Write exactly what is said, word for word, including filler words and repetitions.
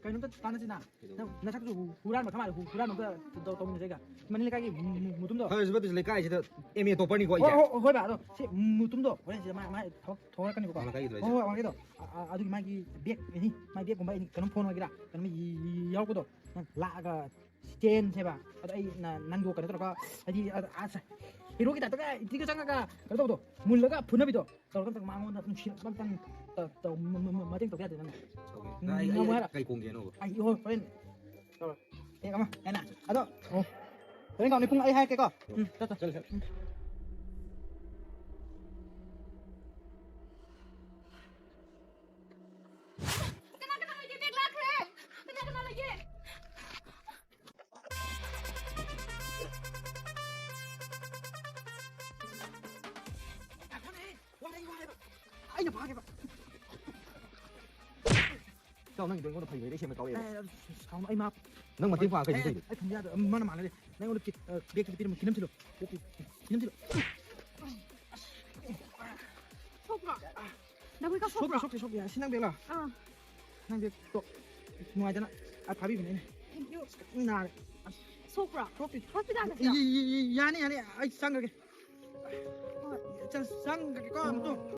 ꯀꯩꯅꯣꯝꯇ ꯇꯥꯟꯅꯁꯤꯅ꯫ ꯀꯩꯗꯧꯕ? ꯅꯪ ꯅꯁꯛꯇꯨꯁꯨ ꯍꯨ-, ꯍꯨꯔꯥꯟꯕ ꯊꯝ ꯃꯥꯜꯂꯦ, ꯍꯨ-, ꯍꯨꯔꯥꯟꯕ ꯑꯝꯇ ꯇꯧ-, ꯇꯧꯃꯤꯟꯅꯁꯦ ꯀ-, ꯃꯅꯤꯡ ꯂꯩꯀꯥꯏꯒꯤ ꯃꯨ-, ꯃꯨ-, ꯃꯨꯇꯨꯝꯗꯣ꯫ ꯐꯔꯁꯨ ꯐꯠꯇ꯭ꯔꯁꯨ ꯂꯩꯀꯥꯏꯁꯤꯗ M A topperꯅꯤꯀꯣ ꯑꯩꯁꯦ꯫ ꯍꯣꯏ, ꯍꯣꯏ, ꯍꯣꯏ ꯕꯥ, ꯑꯗꯣ ꯁꯤ ꯃꯨꯇꯨꯝꯗꯣ ꯍꯣꯔꯦꯟ ꯁꯤꯗ ꯃꯥ, ꯃꯥ ꯊꯕꯛ ꯊꯣꯛꯂꯛꯀꯅꯤꯕꯀꯣ꯫ ꯋꯥꯡꯂꯩꯀꯥꯏꯒꯤꯗꯨꯔꯣ ꯍꯥꯏꯁꯦ? ꯍꯣꯏ, ꯍꯣꯏ, ꯋꯥꯡꯂꯩꯀꯥꯏꯗꯣ꯫ ꯑ-, ꯑ-, ꯑꯗꯨꯒꯤ ꯃꯥꯒꯤ bag ꯑꯦꯅꯤ, ꯃꯥꯒꯤ bagꯀꯨꯝꯕ ꯑꯦꯅꯤ ꯀꯩꯅꯣꯝ phone ꯑꯣꯏꯒꯦꯔꯥ, ꯀꯩꯅꯣꯝ ꯌ-, ꯌ-, ꯌꯥꯎꯔꯛꯄꯗꯣ ꯅꯪ ꯂꯥꯛꯑꯒ ꯆꯦꯟꯁꯦꯕ꯫ ꯑꯗꯣ ꯑꯩ ꯅ-, ꯅꯪꯗꯣ ꯀꯩꯅꯣ ꯇꯧꯔꯒ, ꯍꯥꯏꯗꯤ, ꯑ, ꯑ, ꯁ-, heroꯒꯤ typeꯇꯒ entryꯒ ꯆꯪꯉꯒ ꯀꯩꯅꯣ ꯇꯧꯕꯗꯣ, ꯃꯨꯜꯂꯒ ꯐꯨꯅꯕꯤꯗꯣ ꯇꯧꯔꯒ ꯑꯝꯇꯪ ꯃꯉꯣꯟꯗ ꯅꯨꯡꯁꯤꯔꯛꯄ ꯑꯝꯇꯪ ꯇ-, ꯇꯧ-, ꯃ-, ꯃ-, ꯃ-, ꯃꯇꯦꯡ ꯇꯧꯕ ꯌꯥꯗꯦ ꯅꯪꯅ? ꯇꯧꯒꯦ꯫ ꯎꯝ, ꯅꯪ ꯑꯩ, ꯑꯩ, ꯉꯝꯃꯣ ꯑꯩ ꯍꯥꯏꯔꯣ? ꯀꯩ ꯀꯣꯡꯒꯦ ꯑꯅꯧꯕ? ꯑꯩ, ꯍꯣꯏ, ꯍꯣꯔꯦꯟ ꯇꯧꯔꯣ꯫ ꯇꯦꯛ ꯑꯃ, ꯍꯥꯏꯅ꯫ ꯑꯗꯣ, ꯑꯣ, ꯍꯣꯔꯦꯟ ꯀꯥꯎꯅꯤ ꯄꯨꯡ ꯑꯩ ꯍꯥꯏꯔꯛꯀꯦꯀꯣ꯫ ꯎꯝ, ꯆꯠ, ꯆꯠ꯫ ꯆꯠꯂꯦ, ꯆꯠꯂꯦ꯫ ꯎꯝ꯫ ꯀꯅꯥ ꯀꯅꯥ ꯂꯩꯒꯦ? Bag ꯂꯥꯛꯈ꯭ꯔꯦ꯫ ꯀꯅꯥ ꯀꯅꯥ ꯂꯩꯒꯦ? ꯋꯥꯔꯦ, ꯋꯥꯔꯦꯕ꯫ ꯑꯩꯅ ꯐꯥꯒꯦꯕ꯫ ꯏꯇꯥꯎ, ꯅꯪꯒꯤꯗꯣ ꯑꯩꯉꯣꯟꯗ ꯐꯩ ꯐꯩꯗ ꯁꯦꯝꯕ ꯀꯥꯎꯔꯛꯑꯦꯕ꯫ ꯑꯦ, ꯁꯥꯎꯅꯨ, ꯑꯩ ꯃꯥ-, ꯅꯪ ꯃꯇꯦꯡ ꯄꯥꯡ ꯀꯩꯁꯨ ꯑꯦ, ꯇꯧꯗꯦ꯫ ꯑꯩ ꯊꯝꯕ ꯌꯥꯗꯕ, ꯃꯥꯅ ꯃꯥꯟꯅꯗꯦ꯫ ꯅꯪ ꯑꯩꯉꯣꯟꯗ ꯀꯤ-, ꯑ, bagꯇꯨ ꯄꯤꯔꯝꯃꯣ, ꯀꯤꯅꯝꯁꯤꯜꯂꯣ꯫ Bagꯇꯨ ꯀꯤꯅꯝꯁꯤꯜꯂꯣ꯫ ꯁꯣꯛꯄ꯭ꯔꯣ? ꯅꯈꯣꯏ ꯀ ꯁꯣꯛꯄ꯭ꯔꯣ? ꯁꯣꯛꯇꯦ, ꯁꯣꯛꯇꯦ, ꯁꯣꯛꯇꯦ꯫ ꯑꯁꯤ ꯅꯪ bagꯂꯣ? ꯑꯥ꯫ ꯅꯪ bagꯇꯣ ꯅꯨꯡꯉꯥꯏꯇꯅ ꯑꯩ ꯐꯥꯕꯤꯕꯅꯦ ꯑꯩꯅ꯫ Thank you꯫ ꯑꯁ, ꯀꯟꯅ ꯅꯥꯔꯦ꯫ ꯑꯁ꯫ ꯁꯣꯛꯄ꯭ꯔꯣ? ꯁꯣꯛꯇꯦ꯫ Hospitalꯗ ꯌꯥ-, ꯌꯥ-, ꯌꯥ-, ꯌꯥꯅꯤ, ꯌꯥꯅꯤ꯫ ꯑꯩ ꯆꯪꯈ꯭ꯔꯒꯦ꯫ ꯍꯣꯏ꯫ ꯆꯪ-, ꯆꯪꯈ꯭ꯔꯒꯦꯀꯣ, ꯑꯃꯨꯛꯇꯪ꯫